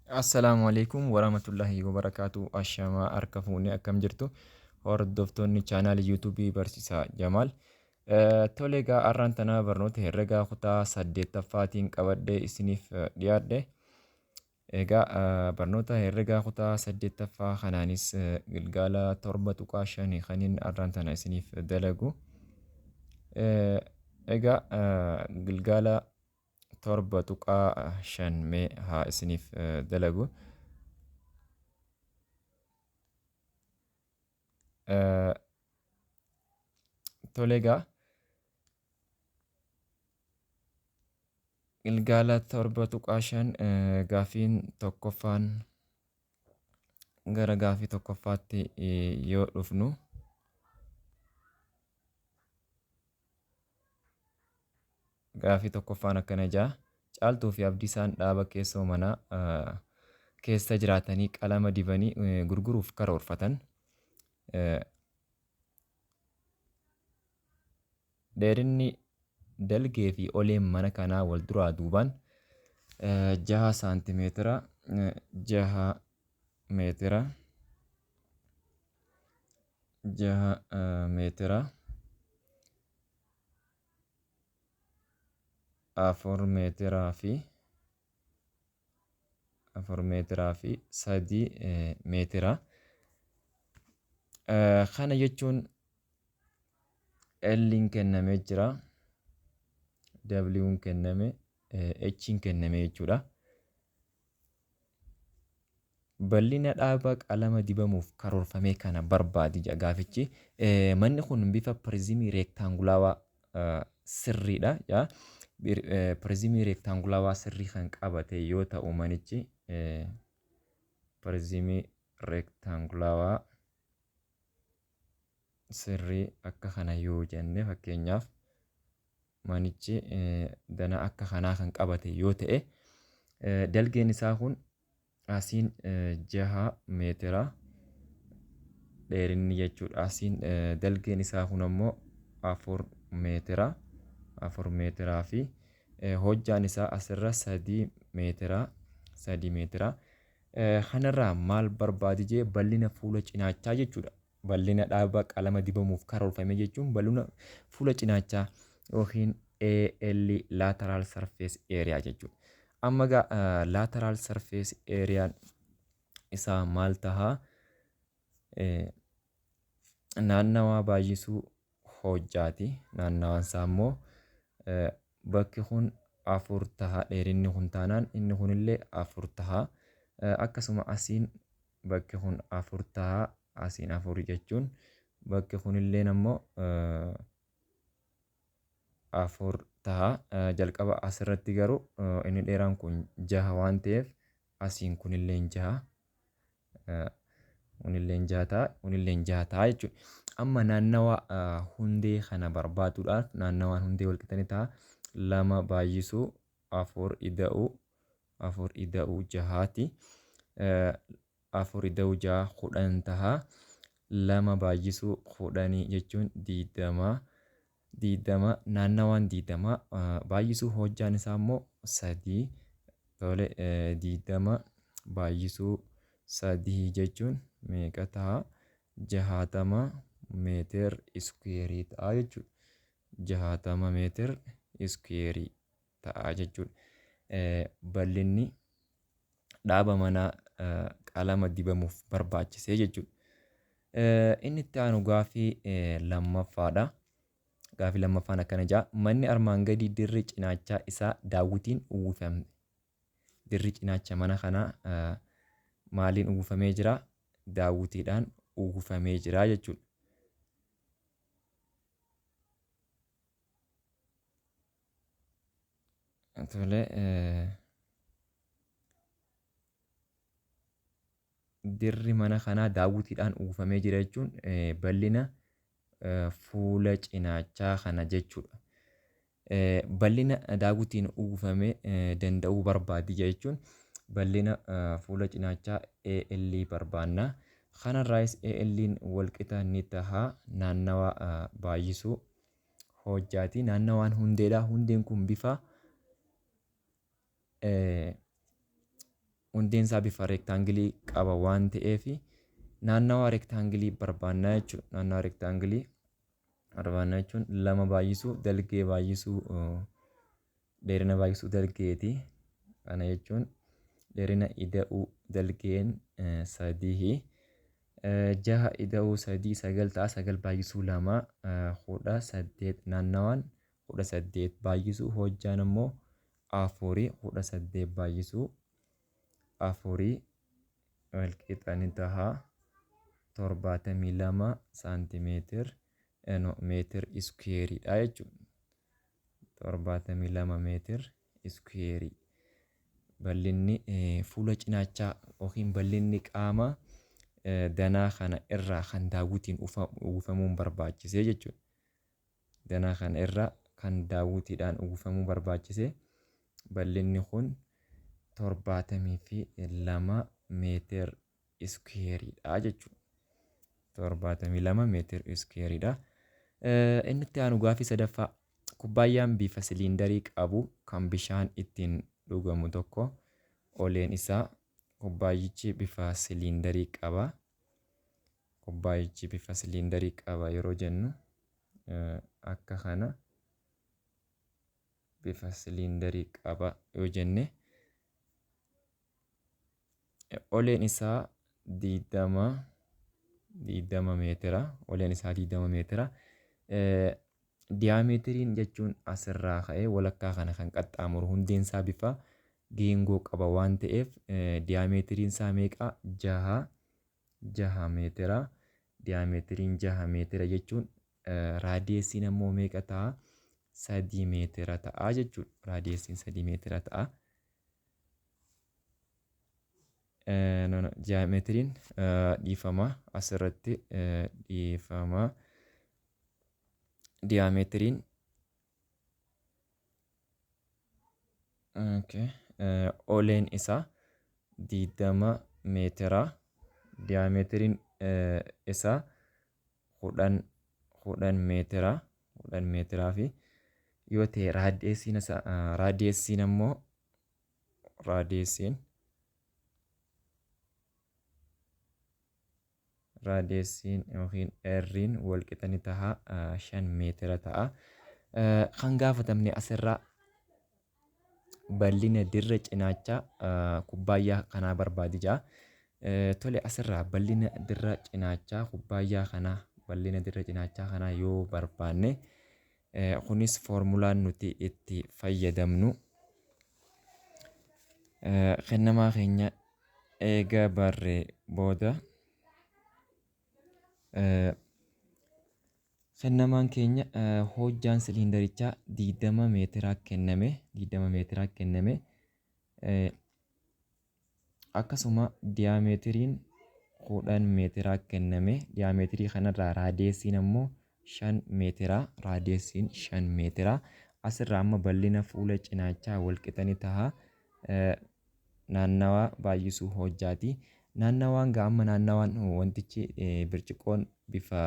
Assalaamu alaikum warahmatullahi wabarakaatu. Ashamaa harka fuunee akkam jirtu hordoftoonni chaanaalii yuutuubii Barsiisaa Jamaal. Tole egaa har'aan tana barnoota herregaa kutaa saddeettaffaatiin qabadhee isiniif dhiyaadhe. Egaa barnoota herregaa kutaa saddeettaffaa kanaanis gilgaala 7.5 kanin har'aan tana isiniif dalagu. Egaa gilgaala 7.5 mee haa isiniif dalagu. Tole egaa gilgaala 7.5 gaaffiin tokkoffaan gara gaaffii tokkoffaatti yoo dhufnu Gaaffii tokkoffaan akkana ja'a. Caaltuu fi Abdiisaan dhaaba keessoo manaa keessa jiraatanii qalama dibanii gurguruuf karoorfatan. Dheerinni dalgee fi oleen mana kanaa wal duraa duubaan 6 saantimeetira, 6 meetira, 6 meetira, 4 meetiraa fi 4 meetiraa fi 3 meetira. Kana jechuun L'n kennamee jira. W'n kenname, H'n kenname jechuudha. Bal'ina dhaaba qalama dibamuuf karoorfamee kana barbaadi jedha gaafichi. Manni kun bifa pirizimii reektaangulaawaa sirriidha jedha. Pirizimii reektaangulaawaa sirrii kan qabate yoo ta'u manichi pirizimii reektaangulaawaa sirrii akka kana yoo jenne fakkeenyaaf manichi dana akka kanaa kan qabate yoo ta'e dalgeen isaa kun asiin 6 meetira dheerinni jechuudha. Asiin dalgeen isaa kun ammoo 4 meetira 4 meetiraa fi hojjaan isaa asirra 3 meetira 3 meetira. Kanarraa maal barbaadi jee bal'ina fuula cinaachaa jechuudha. Bal'ina dhaaba qalama dibamuuf karoorfame jechuun bal'ina fuula cinaachaa yookiin AL lateral surface area jechuudha. Amma egaa lateral surface area isaa maal taha? Naannawaa baay'isuu hojjaati. Naannawaan isaa immoo bakki kun 4 taha dheerinni kun taanaan inni kunillee 4 taha. Akkasuma asiin bakki kun 4 taha asiin 4 jechuun bakki kunilleen ammoo 4 taha. Jalqaba asirratti garuu inni dheeraan kun 6 waan ta'eef asiin kunilleen 6. Kunilleen 6 ta'a, kunilleen 6 ta'a jechuudha. Amma naannawa hundee kana barbaaduudhaaf naannawaan hundee walqixa ni ta'a. 2 baay'isuu 4 ida'uu 4 ida'uu jahaati. 4 ida'uu 6 10 ta'a. 2 baay'isuu 10 jechuun 20. 20 naannawaan 20 baay'isuu hojjaan isaa immoo 3. Tole 20 baay'isuu 3 jechuun meeqa ta'a? 60 meetir iskuweerii ta'a jechuudha. 60 meetir iskuweerii ta'a jechuudha. Bal'inni dhaaba manaa qalama dibamuuf barbaachisee jechuudha. Inni itti aanu gaaffii lammaffaadha. Gaaffii lammaffaan akkana jedha. Manni armaan gadii dirri cinaachaa isaa daawwitiin uwwifame. Dirri cinaacha mana kanaa maaliin uwwifamee jira? Daawwitiidhaan uwwifamee jira jechuudha. Tole dirri mana kanaa daawwitiidhaan uwwifamee jira jechuun bal'ina fuula cinaachaa kana jechuudha. Bal'ina daawwitiin uwwifame danda'uu barbaadi jechuun bal'ina fuula cinaachaa AL barbaanna. Kanarraayis AL'n walqixa ni taha naannawa baay'isuu hojjaati. Naannawaan hundeedha. Hundeen kun bifa Hundeen isaa bifa reektaangilii qaba waan ta'eef naannawaa reektaangilii barbaannaa jechuudha. Naannawaa reektaangilii barbaannaa jechuun lama baay'isuu dalgee baay'isuu dheerina baay'isuu dalgeeti. Kana jechuun dheerina ida'uu dalgeen sadii jaha ida'uu sadii sagal ta'a, sagal baay'isuu lama 18, naannawaan 18 baay'isuu hojjaan ammoo afurii, 18 baay'isuu afurii walqixa ni taha 72 saantimeetir no meetir iskuweeriidha jechuudha. 72 meetir iskuweerii. Bal'inni fuula cinaachaa yookiin bal'inni qaama danaa kana irraa kan daawwitiin uwwifamuun barbaachisee jechuudha. Danaa kana irra kan daawwitiidhaan uwwifamuu barbaachise bal'inni kun 72 meetir iskuweeriidha jechuudha. 72 meetir iskuweeriidha. Inni itti aanu gaaffii sadaffaa, kubbaayyaan bifa siliindarii qabu kan bishaan ittiin dhugamu tokko oleen isaa, kubbaayyichi bifa siliindarii qaba. Kubbaayyichi bifa siliindarii qaba yeroo jennu akka kana bifa siliindarii qaba yoo jenne, oleen isaa 20 meetira, oleen isaa 20 meetira, diyaameetiriin jechuun asirraa ka'ee walakkaa kana kan qaxxaamuru, hundeen isaa bifa geengoo qaba waan ta'eef diyaameetiriin isaa meeqa? 6 meetira. Diyaameetiriin 6 meetira jechuun raadiyeesiin ammoo meeqa ta'a? 3 meetira ta'a jechuudha. Raadiyeesiin 3 meetira ta'a. No, no, diyaameetiriin, dhiifama, asirratti dhiifama, diyaameetiriin, okay, oleen isaa 20 meetira, diyaameetiriin isaa 10 meetira, 10 meetiraa fi yoo ta'e raadiyeesiin isaa, raadiyeesiin ammoo raadiyeesiin yookiin R'n walqixa ni taha 5 meetira ta'a. Kan gaafatamne asirraa bal'ina dirra cinaachaa kubbaayyaa kanaa barbaadi ja'a. Tole, asirraa bal'ina dirra cinaachaa kubbaayyaa kanaa, bal'ina dirra cinaachaa kanaa yoo barbaanne, kunis foormulaan nuti itti fayyadamnu kennamaa keenya eega barree booda, kennamaan keenya hojjaan siliindarichaa 20 meetiraa kenname, 20 meetiraa kenname, akkasuma diyaameetiriin 10 meetiraa kenname, diyaameetirii kanarraa raadiyeesiin ammoo 5 meetiraa, raadiyeesiin 5 meetiraa. Asirraa amma bal'ina fuula cinaachaa walqixa ni taha naannawaa baay'isuu hojjaati. Naannawaan gaa amma naannawaan wantichi birciqoon bifa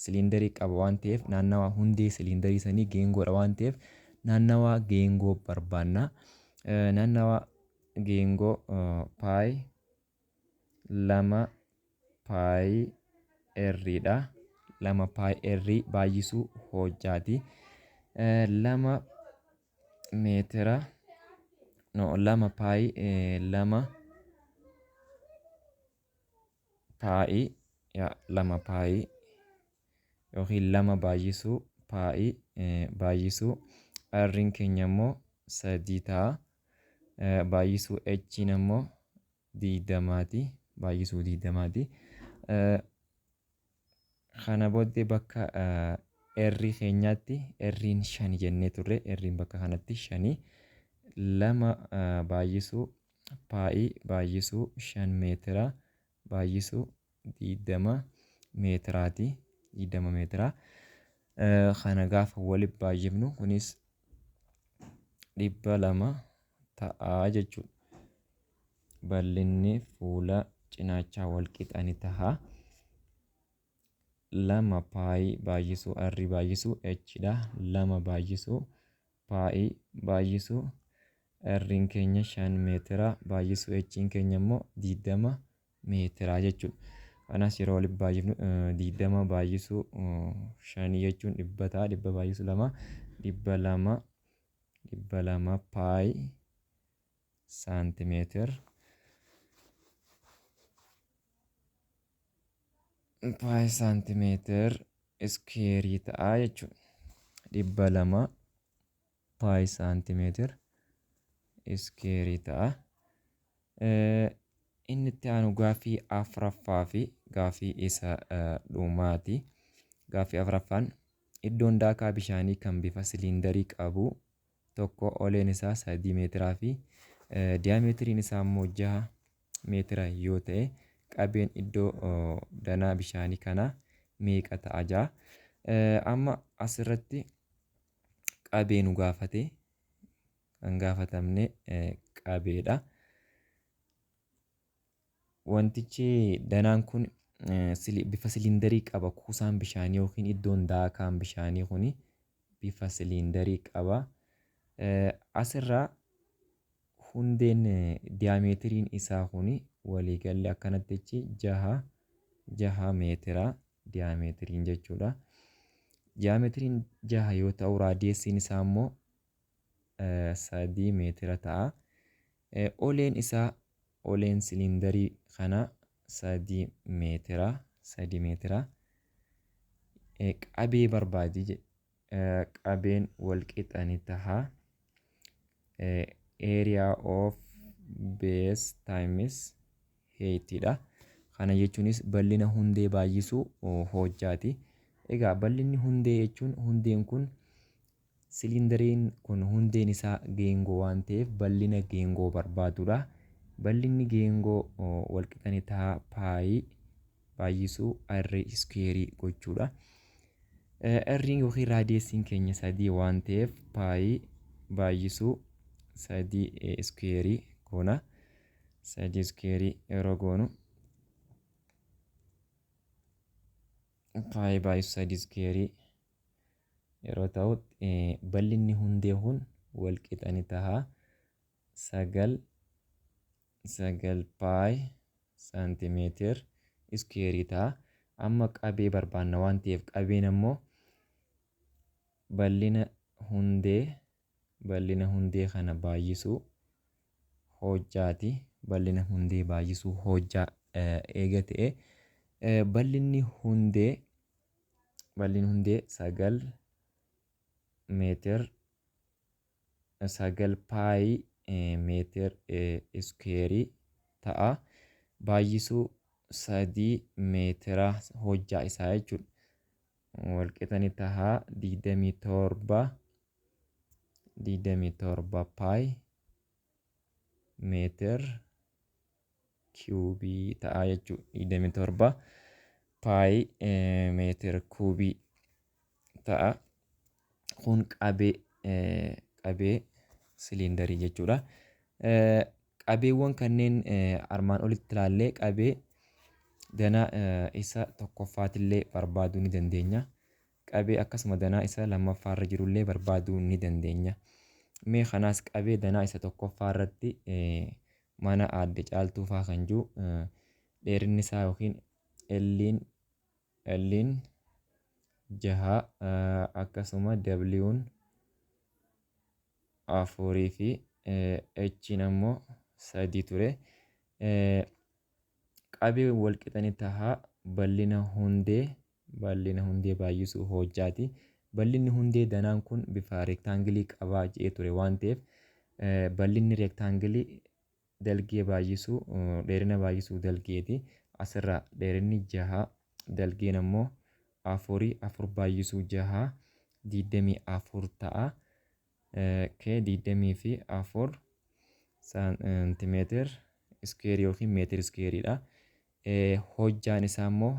siliindarii qaba waan ta'eef, naannawaa hundee siliindarii sanii geengoodha waan ta'eef naannawaa geengoo barbaanna. Naannawaa geengoo paayi 2 paayi erriidha. 2 paayi errii baay'isuu hojjaati. 2 meetira, no, 2 paayi, 2 paayi, yaa 2 paayi yookiin 2 baay'isuu paayi baay'isuu r'n keenya immoo 3 ta'a. Baay'isuu h'n ammoo 20ti, baay'isuu 20ti. Kana booddee bakka R keenyaatti R'n 5 jennee turre, R'n bakka kanatti 5, 2 baay'isuu paayi baay'isuu 5 meetira baay'isuu 20 meetiraati, 20 meetira. Kana gaafa walitti baay'ifnu kunis 200 ta'a jechuudha. Bal'inni fuula cinaachaa wal qixa ni taha 2 paayi baay'isuu R baay'isuu H dha. 2 baay'isuu paayi baay'isuu R'n keenya 5 meetira baay'isuu H'n keenya immoo 20 meetira jechuudha. Kanas yeroo walitti baay'ifnu 20 baay'isuu 5 jechuun 100 ta'a. 100 baay'isuu 2 200 200 pi saantimeetir pi saantimeetir iskeerii ta'a jechuudha. 200 pi saantimeetir iskeerii ta'a. Inni itti aanu gaaffii afuraffaa fi gaaffii isa dhumaati. Gaaffii afuraffaan iddoon daakaa bishaanii kan bifa siliindarii qabu tokko oleen isaa 3 meetiraa fi diyaameetiriin isaa immoo 6 meetira yoo ta'e qabeen iddoo danaa bishaanii kanaa meeqa ta'a ja'a. Amma asirratti qabee nu gaafate kan gaafatamne qabeedha. Wantichi danaan kun bifa siliindarii qaba kuusaan bishaanii yookiin iddoon daakaan bishaanii kun bifa siliindarii qaba. Asirraa hundeen diyaameetiriin isaa kun waliigalli akkanatti 6 meetira diyaameetiriin jechuudha. Diyaameetiriin 6 yoo ta'u raadiyeessiin isaa immoo 3 meetira ta'a. Oleen isaa oleen siliindarii kana 3 meetira 3 meetira. Qabee barbaadi jedhe. Qabeen wal qixa ni taha. Area of base times height dha. Kana jechuunis bal'ina hundee baay'isuu hojjaati. Egaa bal'inni hundee jechuun hundeen kun siliindariin kun hundeen isaa geengoo waan ta'eef bal'ina geengoo barbaadudha. Bal'inni geengoo walqixa ni ta'a paayii baay'isuu r iskuweerii gochuudha. R yookiin raadiyeessiin keenya 3 waan ta'eef paayii baay'isuu 3 iskuweerii goona. 3 iskuweerii yeroo goonu paayii baay'isuu 3 iskuweerii yeroo ta'u bal'inni hundee kun wal qixa ni ta'a. 9 9 paay saantimeetir iskuweerii ta'a. Amma qabee barbaanna waan ta'eef qabeen ammoo bal'ina hundee bal'ina hundee kana baay'isuu hojjaati. Bal'ina hundee baay'isuu hojjaa eega ta'e bal'inni hundee bal'inni hundee 9 meetir 9 paayii meetir iskuweerii ta'a. Baay'isuu 3 meetira hojjaa isaa jechuudha. Walqixa ni ta'a 27 27 paay meetir kiubii ta'a jechuudha. 27 paay meetir kuubii ta'a. Kun qabee qabee siliindarii jechuudha. Qabeewwan kanneen armaan olitti ilaallee qabee danaa isa tokkoffaatillee barbaaduu ni dandeenya. Qabee akkasuma danaa isa lammaffaarra jirullee barbaaduu ni dandeenya. Mee kanaas qabee danaa isa tokkoffaa irratti mana aadde Caaltuu faa kan jiru dheerinni isaa yookiin L'n L'n 6 akkasuma W'n 4 fi H'n ammoo 3 ture. Qabee wal qixa ni taha bal'ina hundee bal'ina hundee baay'isuu hojjaati. Bal'inni hundee danaan kun bifa reektaangilii qabaa jedhee ture waan ta'eef bal'inni reektaangilii dalgee baay'isuu dheerina baay'isuu dalgeeti. Asirraa dheerinni 6 dalgeen ammoo 4 4 baay'isuu 6 24 ta'a. K 24 saantimeetir iskuweerii yookiin meetir iskuweeriidha. Hojjaan isaa immoo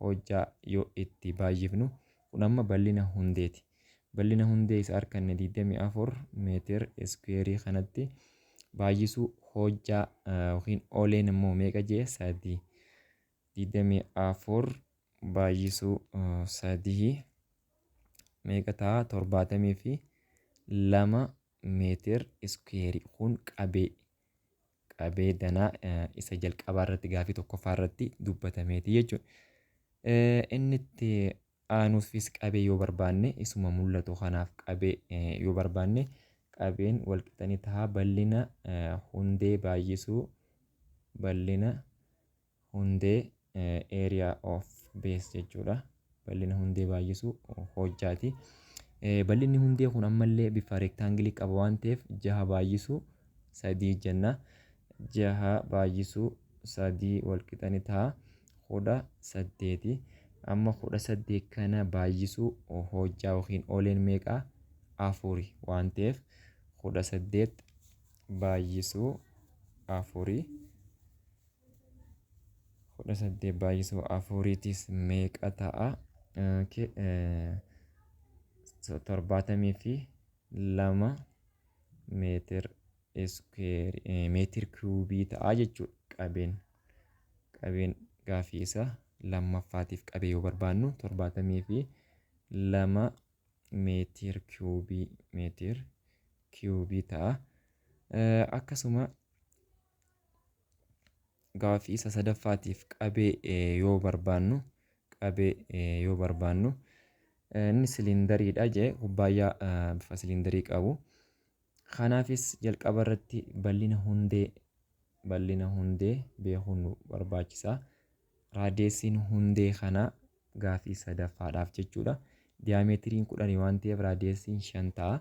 hojjaa yoo itti baay'ifnu kun amma bal'ina hundeeti. Bal'ina hundee isa arganne 24 meetir iskuweerii kanatti baay'isuu hojjaa yookiin oleen immoo meeqa jee 3 24 baay'isuu 3 meeqa ta'a 72 meter square. Kun qabee danaa isa jalqabaa irratti, gaafii tokkoffaa irratti dubbatameeti jechuudha. Inni itti aanuufis qabee yoo barbaanne, isuma mul'atu kanaaf qabee yoo barbaanne, qabeen walqixanii ta'a bal'ina hundee baay'isuu bal'ina hundee, area of base jechuudha. Bal'ina hundee baay'isuu hojjaati. Bal'inni hundee kun ammallee bifa rectangle qaba waan ta'eef 6 baay'isuu 3 jenna. 6 baay'isuu 3 walqixanii ta'a 18. Amma 18 kana baay'isuu hojjaa yookiin oleen meeqaa? Afuri waan ta'eef 18 baay'isuu afurii, 18 baay'isuu afuriitis meeqa ta'a? 72 meter square, meter cube ta'a jechuudha qabeen. Gaafii isa lammaffaatiif qabee yoo barbaannu 72 meter cube, meter cube ta'a. Akkasuma gaafii isa sadaffaatiif qabee yoo barbaannu, qabee yoo barbaannu, inni siliindariidha jee, kubbaayyaa bifa siliindarii qabu. Kanaafis jalqaba irratti bal'ina hundee beekuun nu barbaachisa. Radiusiin hundee kanaa gaafii sadaffaadhaaf jechuudha. Diameteriin 10 waan ta'eef radiusiin 5 ta'a.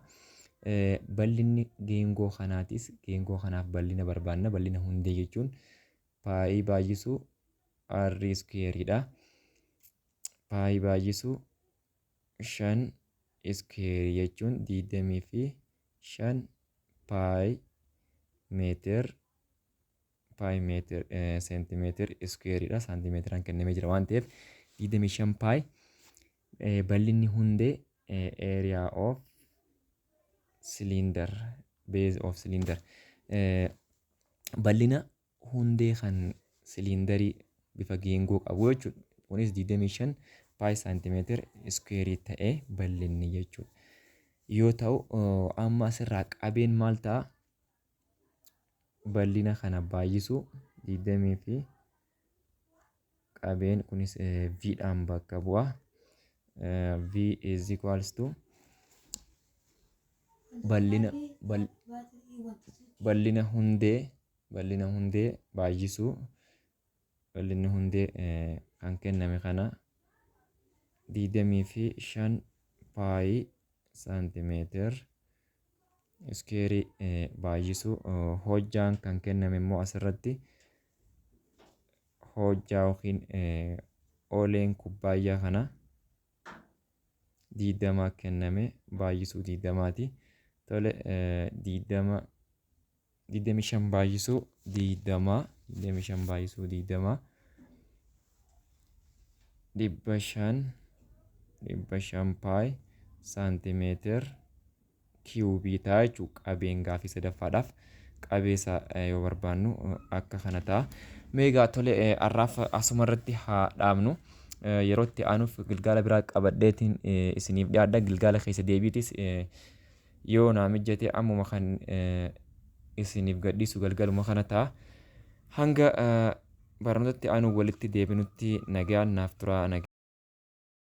Bal'inni geengoo kanaatis, geengoo kanaaf bal'ina barbaanna. Bal'ina hundee jechuun pi baay'isuu r squareiidha. Pi baay'isuu 5 square jechuun 25 pi meter, pi meter centimeter squareiidha. Saantimeetiraan kennamee jira waan ta'eef 25 pi bal'inni hundee, area of cylinder, base of cylinder, bal'ina hundee kan siliindarii bifa geengoo qabu jechuudha. Kunis 25 pi centimeter square ta'ee bal'inni jechuudha. Yoo ta'u, amma asirraa qabeen maal ta'a? Bal'ina kana baay'isuu 20 fi qabeen kunis V dhaan bakka bu'a. V is equals to bal'ina hundee baay'isuu bal'inni hundee kan kenname kana 25 pi centimeter square baay'isuu hojjaan kan kenname immoo asirratti hojjaa yookiin oleen kubbaayyaa kana 20 kenname baay'isuu 20ti. Tole, 20, 25 baay'isuu 20, 25 baay'isuu 20 500, 500 pi centimeter cube ta'a jechuudha. Qabeen gaafii sadaffaadhaaf qabeessa yoo barbaannu akka kana ta'a. Meegaa tole, har'aaf asuma irratti haa dhaabnu. Yeroo itti aanuuf gilgaala biraa qabadheetiin isiniif dhiyaadha. Gilgaala keessa deebiitis yoo naa mijjate ammuma kan isiniif gadhiisu galgaluma kana ta'a. Hanga barnootatti aanu walitti deebinutti nagaan naaf turaa.